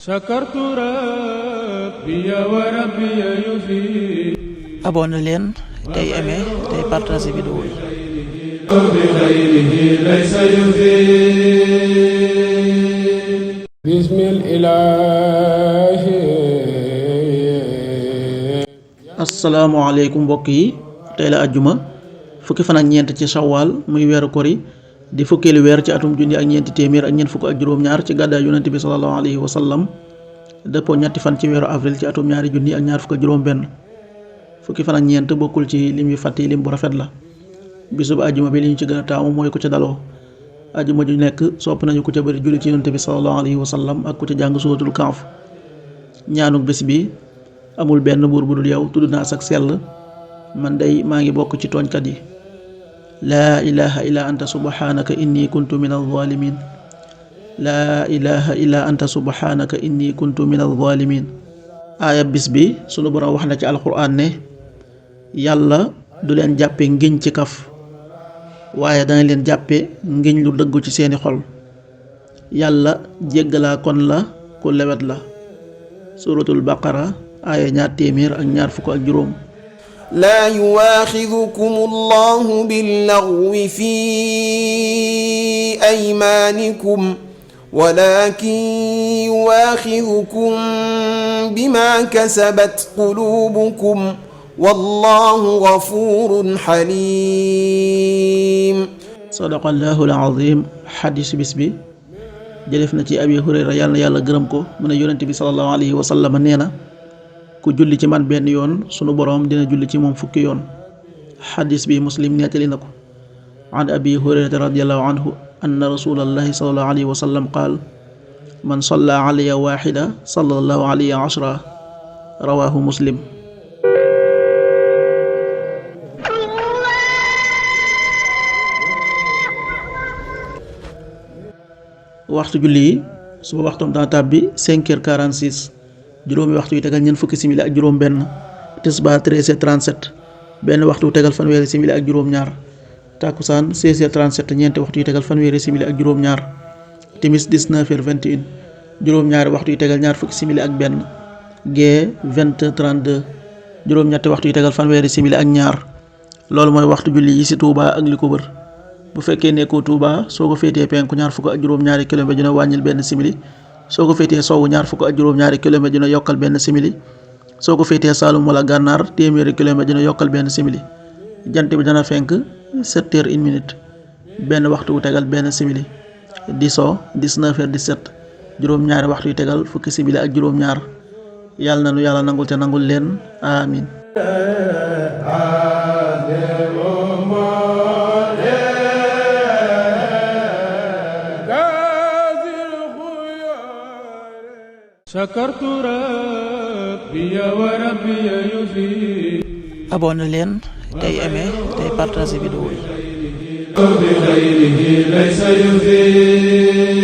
شكرت ربي وربي يفيد. abonné leen tey aimé tey partagé vidéo yi. بخيره ليس يفيد. بسم الإله. asalaamaaleykum mbokk yi tey la àjjuma fukki fan ak ñeent ci shawwal muy weeru kori di fukkeelu weer ci atum junni ak ñeenti téeméer ak ñeent fukk ak juróom-ñaar ci gàddaay yonent bi sallallahu alayhi wa sallam dëppoo ñetti fan ci weeru avril ci atum ñaari junni ak ñaar fukk ak juróom-benn fukki fan ak ñeent bokkul ci lim yu fàtte lim bu rafet la. bisub àjjuma bi li ñu ci gën a taamu mooy ku ca daloo àjjuma ju nekk sopp nañu ku ca bëri julli ci yonent bi sallallahu alayhi wa sallam ak ku ca jàng suuratul Kahf. ñaanuk bés bi amul benn buur bu dul yow tudd naa sak sell man day maa ngi bokk ci tooñkat yi. laa ilaha illa anta subhanaka inni kuntu min alzalimin. laa ilaha illa anta subhanaka inni kuntu min alzalimin. aaya bis bi sunu borom wax na ci alquran ne yàlla du leen jàppe ngiñ ci kaf waaye dana leen jàppe ngiñ lu dëggu ci seeni xol. yàlla jéggalaa kon la ku lewet la. suratul baqara aaya ñaar téeméer ak ñaar fukk ak juróom. laa yuwaaxidukum allahu billagwi fi aymaanikum walakin yuwaaxidukum bima kasabat quluubukum wallahu gafuurun xaliim. sadaqallahu al-aziim. xadiis bis bi jëlef na ci abi hurayra yàlla na yàlla gërëm ko mu ne yonent bi sallallahu alayhi wa sallam nee na ku julli ci man benn yoon sunu boroom dina julli ci moom fukki yoon. xadiis bi muslim nettali na ko. an abi hurayrata radiyallahu anhu anna rasulallahi sallallahu alayhi wa sallam qaal man salla alayya waaxida sallallahu alayhi ashra rawaahu muslim. waxtu julli yi suba waxtoom dana tàbbi 5h46 juróomi waxtu yu tegal ñeent fukki simili ak juróom benn. tisbaar 13h37 benn waxtu yu tegal fanweeri simili ak juróom ñaar. takkusaan 16h37 ñeenti waxtu yu tegal fanweeri simili ak juróom ñaar. timis 19h21 juróom ñaari waxtu yu tegal ñaar fukki simili ak benn. gee 20h32 juróom ñetti waxtu yu tegal fanweeri simili ak ñaar. loolu mooy waxtu julli yi ci Touba ak li ko wër. bu fekkee nekkoo Touba soo ko féetee penku ñaar fukk ak juróom-ñaari kilomètre dina wàññil benn simili soo ko féetee sowwu ñaar fukk ak juróom-ñaari kilomètre dina yokkal benn simili soo ko féetee Saalum wala Gànnaar téeméeri kilomètre dina yokkal benn simili jant bi dana fenk 7h01 benn waxtu wu tegal benn simili di so 19h17 juróom-ñaari waxtu yu tegal fukki simili ak juróom-ñaar. yàlla na nu yàlla nangul te nangul leen amin. شكرت ربي وربي يفيد. abonné leen tey aimé tey partagé vidéo yi. بخيره ليس يفيد.